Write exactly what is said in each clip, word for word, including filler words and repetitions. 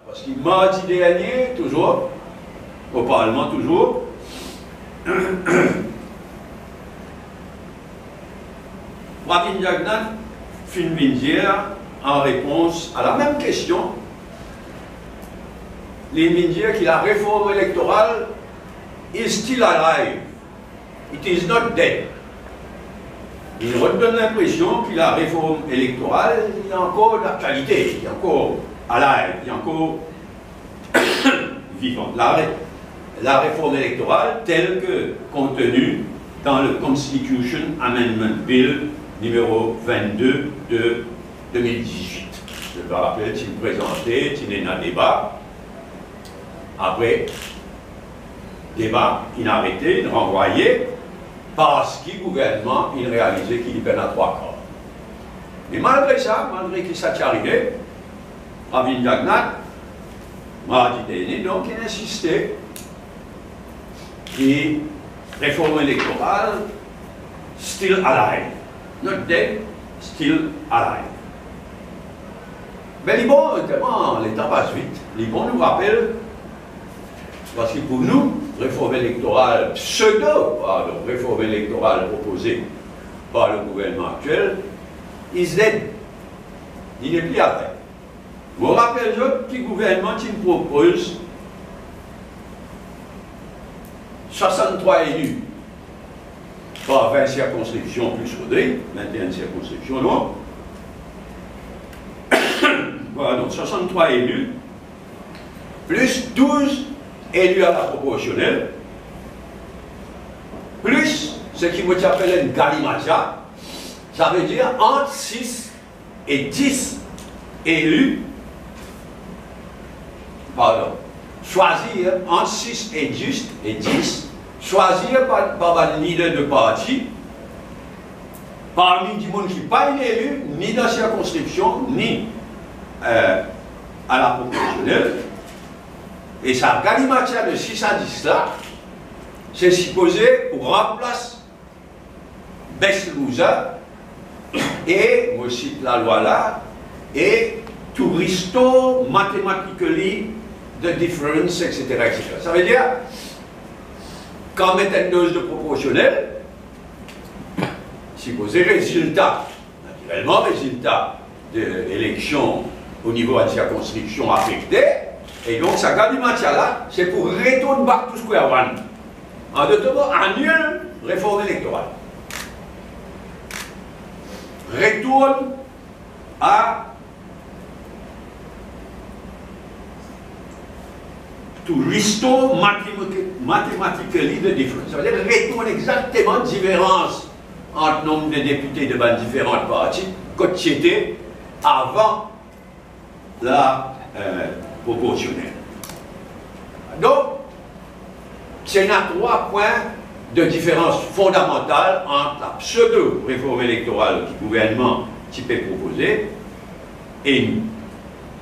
Parski mardi dernie, touzour, o Parlman touzour, Pravind Jugnauth finn vinn dir, an repons a lamem kestion, li vinn dir ki lareform elektoral is still alive. It is not dead. Li donn linpresion ki lareform elektoral, li ankor daktialite, li ankor alive, li ankor vivan. La, la réforme électorale telle que contenue dans le Constitution Amendment Bill numéro vingt-deux de deux mille dix-huit. Zot rapel, ti prezante, ti ena deba. Apre, deba inn arete, inn ranvwaye, parski gouvernman inn realize ki li pena trwa kar. Me malgre sa, malgre ki sa ti arive, Pravind Jugnauth, mardi dernie, donk, inn insiste ki reform elektoral still alive. Not dead, still alive. Me li bon, telman letan pas vit, li bon nou rapel, parski pou nou, reform elektoral, pseudo, pardon, reform elektoral propoze par le gouvernman aktiel, is dead. Li nepli avek. Mo rapel zot ki gouvernman ti propoz swasanntrwa eli par vin sirkonskripsion plis Rodri, vin-e-enn sirkonskripsion, donk, pardon, swasanntrwa eli, plis douz eli a la proporsionel, plis seki mo ti apel enn galimatya, savedir ant sis e dis eli, pardon, swazir ant sis e dis, e dis, swazir par, par bann lider de parti, parmi dimoun ki pa inn eli, ni dan sirkonskripsion, ni, eh, a la proporsionel. E sa galimatya de sis a dis la, se sipoze pou ranplas best loser, e mo sit lalwa la, e to restore mathematically the difference, et cetera, et cetera. Savedir, kan met enn doz de proporsionel, sipoze rezilta, natirelman, rezilta de eleksion o nivo enn sirkonskripsion afekte, e donk sa galimatya la, se pou retourn back to square one. An dot mo, anil reform elektoral. Retourn a to restore mathemati-, mathematically the difference. Savedir retourn exakteman diferans ant nonb de depite de bann diferan parti, kot ti ete avan la, eh, proporsionel. Donk, ti ena trwa pwin de diferans fondamantal ant la pseudo reform elektoral ki gouvernman ti pe propoze e nou.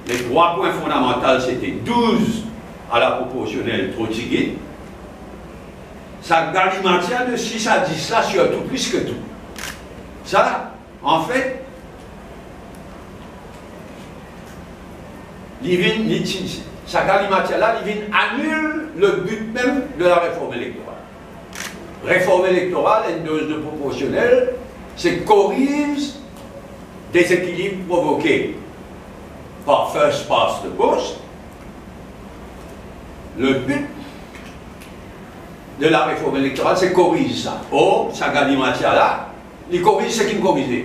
Le trwa pwin fondamantal, sete douz a la proporsionel tro tigit, sa galimatya de sis a dis la, sirtou plis ki tou. Sa, anfet, li vinn, li ti, sa galimatya la, li vinn anil le but mem de la reform elektoral. Reform elektoral, enn doz de proporsionel, se koriz dezekilib provoke par first past the post. Le but de la reform elektoral, se koriz sa. Or, sa galimatya la, li koriz seki finn korize.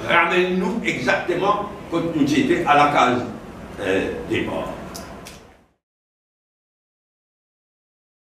Ramenn nou exakteman kot nou ti ete a la kaz, eh, depar.